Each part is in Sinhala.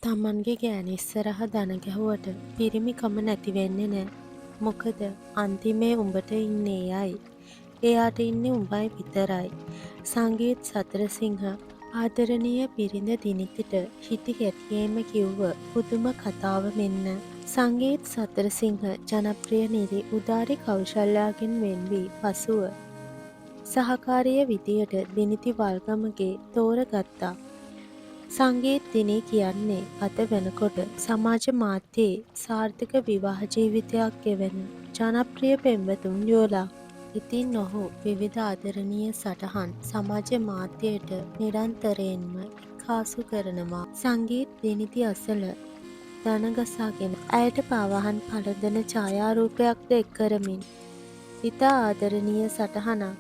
තමන්ගෙ ගෑණි ඉස්සරහ දණ ගැහුවට පිරිමිකම නැති වෙන්නෙ නෑ. මොකද අන්තිමේ උඹට ඉන්නේ එයයි. එයාට ඉන්නේ උඹයි විතරයි. සංගීත් සතරසිංහ ආදරණීය බිරිඳ දිනිතිට හිටි කැටියේම කිව්ව පුදුම කතාව මෙන්න. සංගීත් සතරසිංහ ජනප්‍රිය නිළි උදාරි කෞශල්‍යාගෙන් වෙන් වී පසුව සහකාරිය විදියට දිනිති වල්ගමගේ තෝරගත්තා. සංගීත් දිනී කියන්නේ අද වෙනකොට සමාජ මාධ්‍යයේ සාර්ථක විවාහ ජීවිතයක් ගෙවන ජනප්‍රිය පෙම්වතුන් යුවළක්. ඉතින් ඔහු විවිධ ආදරණීය සටහන් සමාජ මාධ්‍යයට නිරන්තරයෙන්ම එක්කාසු කරනවා. සංගීත් දිනිති අසල දණ ගසාගෙන ඇයට පාවහන් පළඳන ඡායාරූපයක්ද එක් කරමින් ඉතා ආදරණීය සටහනක්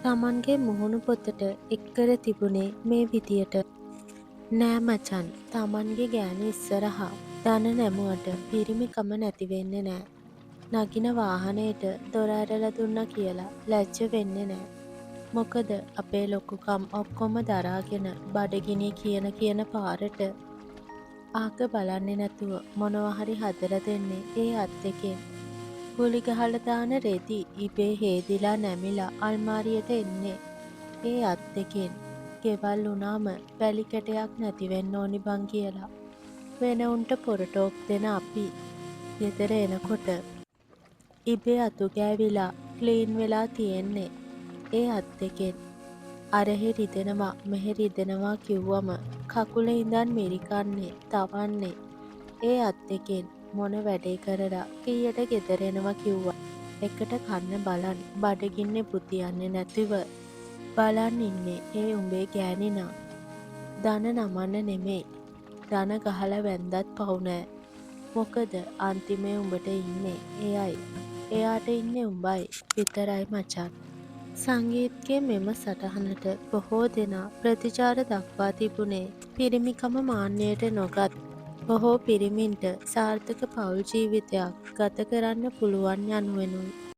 තමන්ගේ මුහුණු පොතට එක් කර තිබුණේ මේ විදියට. නෑ මචන්, තමන්ගෙ ගෑණි ඉස්සරහා දණ නැමුවට පිරිමිකම නැති වෙන්නෙ නෑ. නගින වාහනේට දොර ඇරලා දුන්නා කියලා ලැජ්ජ වෙන්නෙ නෑ. මොකද අපේ ලොකුකම් ඔක්කොම දරාගෙන බඩගිනි කියන කියන පාරට ආක බලන්නේ නැතුව මොනවා හරි හදලා දෙන්නේ ඒ අත් දෙකෙන්. ගුලි ගහලා දාන රෙදි ඉබේ හේදිලා නැමිලා අල්මාරියට එන්නේ ඒ අත් දෙකෙන්. ගෙවල් වුණාම වැලි කැටයක් නැති වෙන්න ඕනි බං කියලා වෙන උන්ට පොරටෝක් දෙන අපි ගෙදර එනකොට ඉබේ අතු ගෑවිලා ක්ලීන් වෙලා තියෙන්නේ ඒ අත් දෙකෙන්. අරහෙ රිදෙනවා මෙහෙ රිදෙනවා කිව්වම කකුලේ ඉඳන් මිරිකන්නේ තවන්නේ ඒ අත් දෙකෙන්. මොන වැඩේ කරලා කීයට ගෙදර එනවා කිව්වත් එකට කන්න බලන් බඩගින්නේ බුදියන්නේ නැතිව බලන් ඉන්නේ ඒ උඹේ ගෑණි නම් දන නමන්න නෙමෙයි, දන ගහලා වැන්දත් පව් නෑ. මොකද අන්තිමේ උඹට ඉන්නේ එයයි. එයාට ඉන්නේ උඹයි විතරයි මචන්. සංගීත්ගේ මෙම සටහනට බොහෝ දෙනා ප්‍රතිචාර දක්වා තිබුණේ පිරිමිකම මාන්නයට නොගත් බොහෝ පිරිමින්ට සාර්ථක පවුල් ජීවිතයක් ගත කරන්න පුළුවන් යනුවෙනුයි.